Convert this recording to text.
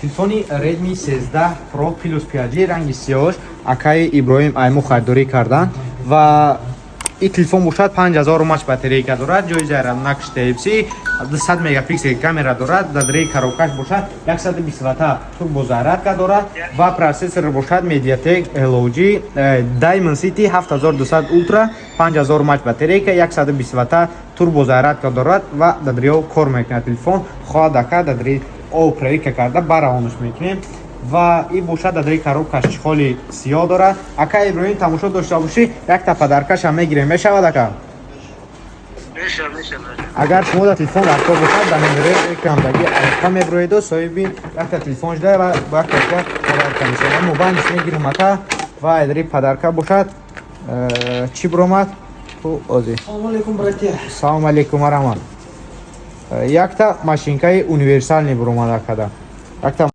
Телефони Redmi 13 Pro Plus 5G ранги сиёҳш акаи Иброҳим айму харидорӣ карданд ва ин телефон бошад, 5000 мАч батарейка дорад, ҷои заряднакш Type-C, 200 мегапиксел камера дорад, дар дари коробкаш бошад, 120 ватта турбозарядка дорад ва процессор бошад MediaTek Helio G Dimensity 7200 Ultra, 5000 мАч батарейка, 120 ватта турбозарядка дорад ва дар дариё кор мекунад. Телефон хоҳад ака дар дари об проверка карда баравонаш мекунем ва ин бошад, дар дари коробкаш чехоли сиёҳ дорад. Ака Иброҳим, тамошо дошта бошӣ, якта подаркашам мегирем, мешавад, ака? Меша, меша, брат. Агар шумо дар телефон дар кор бошад, дар номерои экрандагӣ алоқа мебироеду соҳиби якта телефон шуда ва бо якта подарка мешавад. Мобайниш мегирем, ака, ва дари подарка бошад, чӣ биромад ту ози? Салом алейкум, братья. Салом алейкум, раҳмат. Якта машинкаи универсальный биромад, акада, якта.